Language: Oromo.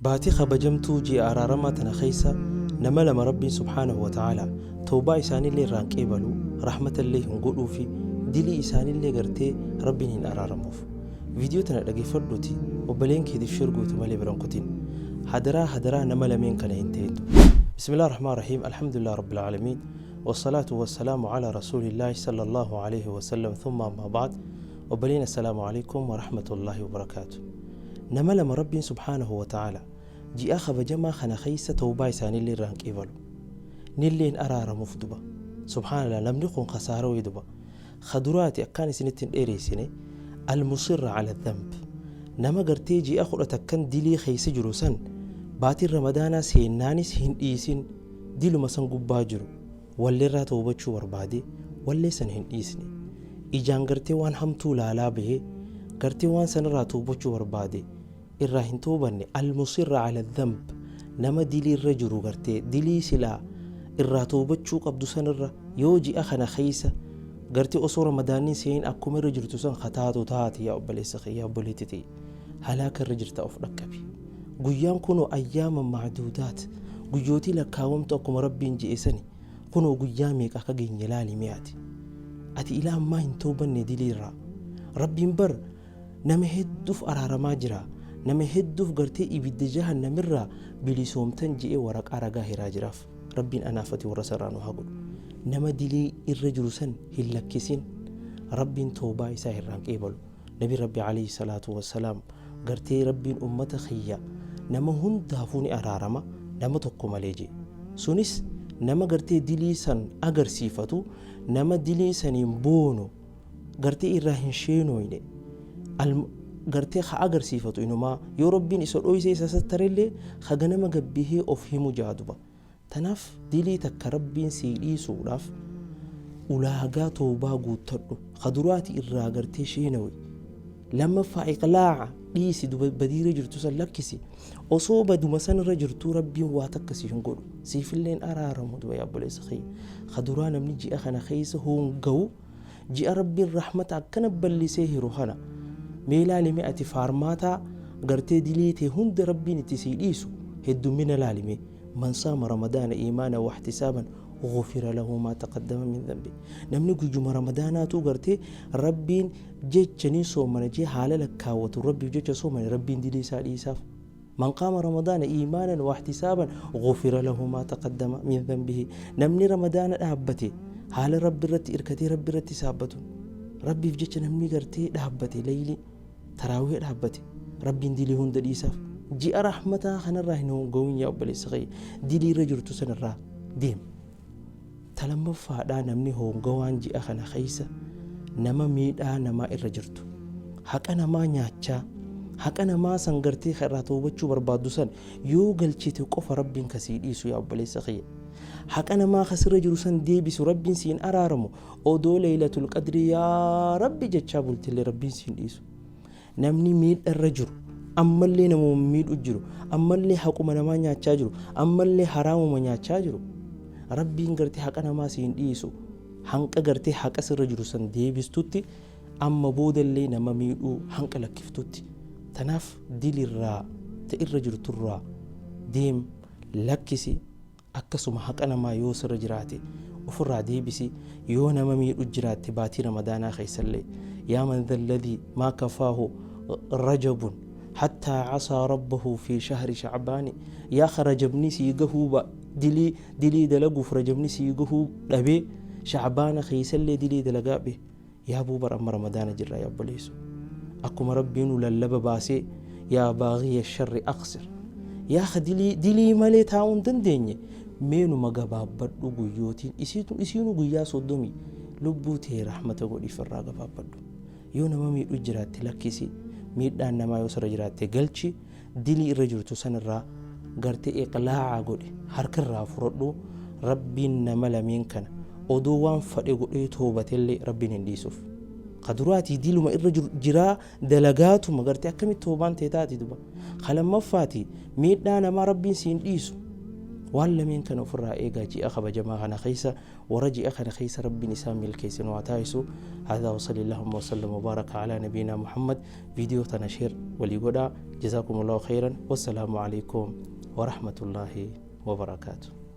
Baatii kabajamtuu ji'a araaramaa tana keessa nama lama Rabbiin subhaanahu wa ta'aalaa tawbaa isaanillee irraa hin qeebalu, rahmatallee hin godhuufi, dilii isaanillee gartee Rabbiin hin araaramuuf. Video tana dhageeffadhuuti obboleen keetiif share gootu malee bira hin kutin. Hadaraa hadaraa nama lameen kana hin ta'in duba. Bismillah ar-Rahmaan ar-Rahiim Alhamdulillah Rabbil Aalamiin Wassalaatu wassalaamu ala Rasuulillaahi sallallahu alayhi wasallam thumma amma ba'd. Obboleen, assalaamu alaykum wa rahmatullaahi wa barakaatu. Nama lama Rabbiin subhaanahu wa ta'aalaa ji'a kabajamaa kana keessa tawbaa isaaniillee irraa hin qeebalu. Nillee hin araaramuuf duba. Subhaanallah, namni kun khasaarawee duba. Ka duraati akkaan isinitti hin dheereessine, al-musirra ala dhanb. Nama gartee ji'a 11n dilii keessa jiru san baatiin Ramadaanaa seennaanis hin dhiisin diluma san gubbaa jiru, walleerraa tawbachuu barbaade wallee san hin dhiisne. Ijaan gartee waan hamtuu laalaa bahee gartee waan sanirraa tawbachuu barbaade irraa hin tawbanne. Al-musirra ala dhanb, nama dilii irra jiru, gartee dilii silaa irraa tawbachuu qabdu sanirra yoo ji'a kana keessa gartee osoo Ramadaanni hin seenin akkuma irra jirtu san ka taatu taate, yaa obboleessa kiyya, yaa obboleetti tiyya, halaaka irra jirta, of dhaqqabi. Guyyaan kunoo ayyaama macduudaat, guyyootii lakkaawamtu, akkuma Rabbiin je'e sani. Kunoo guyyaa meeqa akka geenye laali mee. Ati ilaa ammaa hin toobanne dilii irraa. Rabbiin bar nama hedduuf araaramaa jira, nama hedduuf gartee ibidda jahannamirraa bilisoomtan je'ee waraqaa ragaa hiraa jiraaf. Rabbiin anaaf ati warra sarraa nu haa godhu. Nama dilii irra jiru san hin lakkisin, Rabbiin toobaa isaa irraan qeebalu. Nabi Rabbi alayhi salaatu wassalaam gartee Rabbiin ummata kiyya nama hundaafuu ni araarama nama tokko malee jee. Sunis nama gartee dilii san agarsiifatu, nama dilii saniin boonu, gartee irraa hin sheenooyne, gartee ka agarsiifatu, inumaa yoo Rabbiin isa dhoysee isa sattarellee ka ganama gabbihee of himu jaa duba. Tanaaf dilii takka Rabbiin sii dhiisuudhaaf ulaagaa towbaa guuttadhu. Ka duraati irraa gartee sheenawi. Lammaffaa iqlaa'a dhiisi, badiirra jirtu san lakkisi. Osoo baduma sanirra jirtuu Rabbiin waa takka si hin godhu. Siifilleen araaramu duba, yaa obboleessa kiyya. Ka duraa namni ji'a kana keessa hoongawu, ji'a Rabbiin rahmata akkana ballisee hiru kana. Mee laalime, ati faarmaataa gartee dilii tee hunda Rabbiin itti sii dhiisu heddummina laalime. Man saama Ramadaana iimaana wahtisaaban ghufira lahu maa taqaddama min dhanbi. Namni guyyuma Ramadaanaatuu gartee Rabbiin jecha ni soomana jee haala lakkaawwatu, Rabbiif jecha soomane, Rabbiin dilii isaa dhiisaaf. Man qaama Ramadaana iimaanan wahtisaaban ghufira lahu maa taqaddama min dhanbihi. Namni Ramadaana dhaabbate haala Rabbi irratti irkatee, Rabbi irratti saabbatu, Rabbiif jecha namni gartee dhaabbate, layli taraawih dhaabbate, Rabbiin dilii hunda dhiisaaf. Ji'a rahmataa kanarraa hin hongawin, yaa obboleessa kiyya, dilii irra jirtu sanarraa deem. Ta lammaffaadhaa, namni hongawaan ji'a kana keessa nama miidhaa namaa irra jirtu, haqa namaa nyaachaa, haqa namaa san gartee ka irraa toobachuu barbaaddu san yoo galchite qofa Rabbiin ka sii dhiisu. Yaa obboleessa kiyya, haqa namaa ka sirra jiru san deebisu, Rabbiin siin araaramu. Odoo Laylatul Qadrii yaa Rabbi jechaa bultillee Rabbiin siin dhiisu. Namni miidha irra jiru, ammallee namuma miidhu jiru, ammallee haquma namaa nyaachaa jiru, ammallee haraamuma nyaachaa jiru, Rabbiin gartee haqa namaa siin dhiisu hanqa gartee haqa sirra jiru san deebistutti, amma boodallee nama miidhuu hanqa lakkiftutti. Tanaaf dilirraa ta irra jirturraa deem, lakkisi. Akkasuma haqa namaa yoo sirra jiraate ofirraa deebisi. Yoo nama miidhu jiraatte baatii Ramadaanaa keessallee, yaa man dhalladhii maa kafaahu rajabun hattaa casaa rabbahu fi shahri shacbaani, yaa ka rajabni sii gahuu dilii dilii dalaguuf rajabni sii gahuu dhabee shacbaana keessallee dilii dalagaa be, yaa buu, bar amma Ramadaana jirra, yaa obboleessu. Akkuma Rabbiinu lallaba baasee, yaa baaghiya sharri aqsir, yaa ka dilii dilii malee taa'uu hin dandeenye, meenuma gabaabbadhu. Guyyootiin isiinuu guyyaa 30, lubbuu tee rahmata godhiif, irraa gabaabbadhu. Yoo nama miidhu jiraatte lakkisi, miidhaan namaa yoo sirra jiraatte galchi, dilii irra jirtu sanirraa gartee iqlaa'a godhi, harka irraa furadhu. Rabbiin nama lameen kana odoo waan fadhe godhee toobatellee Rabbiin hin dhiisuuf. Ka duraatii diluma irra jiraa dalagaatuma gartee akkamitti toobaan tee taati duba. Ka lammaffaati miidhaa namaa Rabbiin siin dhiisu. Waan lameen kana ofirraa eegaa ji'a kabajamaa kana keessa. Warra ji'a kana keessa Rabbiin isaan milkeesse nu haa taasisu. Hadhaa wasalli Allahumma wasallam wabaaraka alaa nabiinaa Muhammad. Viidiyoo tana sheer walii godhaa. Jazaakumullahu khayran. Wassalaamu alaikum warahmatullaahi wabarakaatu.